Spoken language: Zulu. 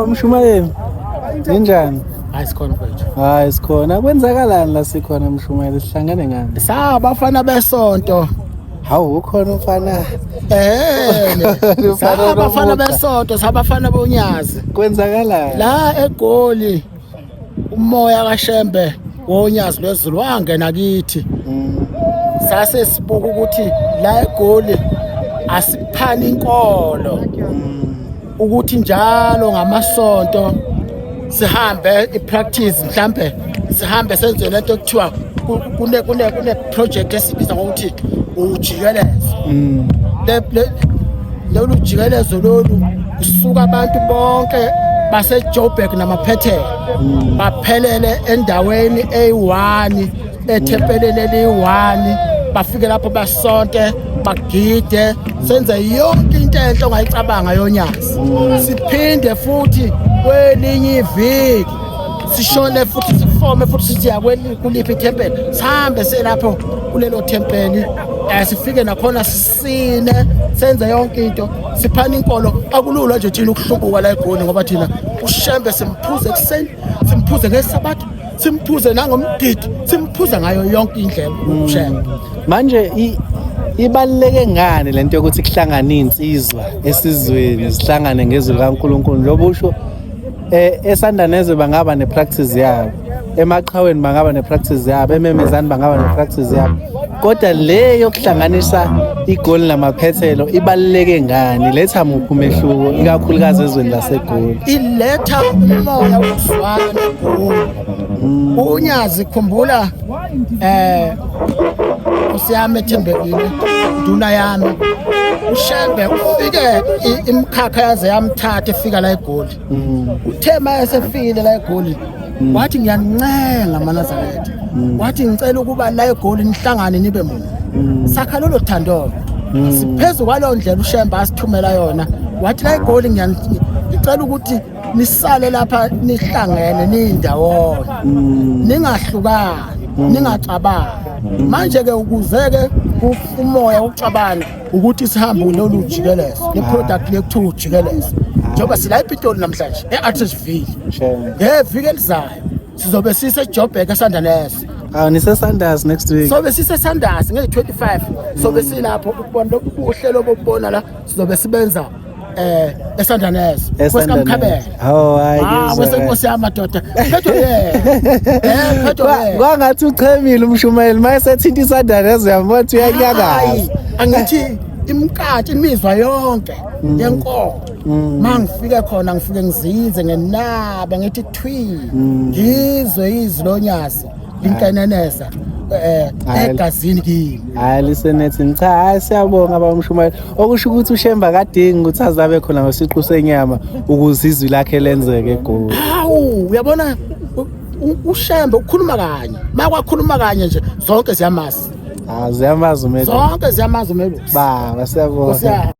Mshumayeli, ninjani? Hayi sikhona mfethu. Hayi sikhona. Kwenzakalani la sikhona Mshumayeli? Sihlangene ngani? Sabafana besonto. Hawu ukhona umfana. Eh. Umfana Sabafana onomusa. besonto, sabafana bonyazi. Kwenzakalani? La eGoli umoya kaShembe wonyazi lwezulu wangena kithi. Sase sibuka ukuthi la eGoli asiphani inkolo. Ukuthi njalo ngamasonto sihambe ipractice mhlambe sihambe senze lento ekuthiwa kune kune kune project esibiza ngokuthi ujikelezo. Le lolu jikelezo lolu kusuka abantu bonke baseJoburg namaphethelo baphelele endaweni eyi-1 ethempeleni eliyi-1, bafike lapho basonte, bagide, senze yonke into enhle ongayicabanga yonyazi. Siphinde futhi kwelinye iviki sishone futhi sifome futhi sithi kuliphi ithempeli, sihambe selapho kulelo thempeli, sifike nakhona sisine, senze yonke into, siphana inkolo. Akulula nje thina ukuhlubuka la eGoli, ngoba thina uShembe simphuze ekuseni, simphuze ngesabatha, simphuze nangomgidi, simphuza ngayo yonke indlela uShembe. Manje ibaluleke ngani lento yokuthi kuhlangane insizwa esizweni, zihlangane ngezwi likaNkulunkulu? Njengoba usho eSandanezwe bangaba nepractice yabo, emaqhaweni bangaba nepractice yabo, ememezani bangaba nepractice yabo, kodwa le yokuhlanganisa iGoli namaphethelo ibaluleke ngani? Letha muphi umehluko ikakhulukazi ezweni laseGoli? Iletha umoya wokuzwana neGoli. Unyazi, khumbula, usiyami ethembekile, nduna yami, uShembe ufike imikhakha yaze yamthatha efika la eGoli. Uthe ma esefikile la eGoli wathi, "Ngiyancenga maNazaretha," wathi, "ngicela ukuba la eGoli nihlangane nibe munye." Sakha lolo thando siphezu kwaleyo ndlela uShembe asithumela yona, wathi la eGoli ngicela ukuthi nisale lapha nihlangene niyindawonye, ningahlukani, ningaxabani. Manje-ke ukuze-ke umoya wokuxabana ukuthi sihambe lolu jikelezo, le product le kuthiwa ujikelezo, njengoba sila ePitoli namhlanje e-Atteridgeville, ngeviki elizayo sizobe siseJoburg eSandanese. Ah, nise-Sanders next week. Sobe sise-Sanders ngeyi-25, sobe silapho ukubona lokhu buhle lobo kubona la sizobe sibenza eSandanese kwesikamkhabela. Oh, hayi. Ah, Ngizwa. Kwesenkosi yami madoda, phethwe yena, phethwe yena. Kwangathi uchemile umshumayeli mayesethinta iSandaneze, uyambona ukuthi uyanyakaza. Hayi, angithi imkati imizwa yonke yenkolo, mangifike khona ngifike ngizinze ngenabe ngithi thwi, ngizwe izwi lonyazi linkeneneza egazini kimi. Hayi, lisenethini. Cha, hayi, siyabonga bamshumayeli. Okusho ukuthi uShembe akadingi ukuthi azabe khona ngosiqu senyama ukuze izwi lakhe lenzeke eGoli. Hawu, uyabona uShembe ukhuluma kanye, makwakhuluma kanye nje zonke ziyamazi. Ah, ziyamazi umelusi. Zonke ziyamazi umelusi. Baba, siyabonga. Nkosi yami.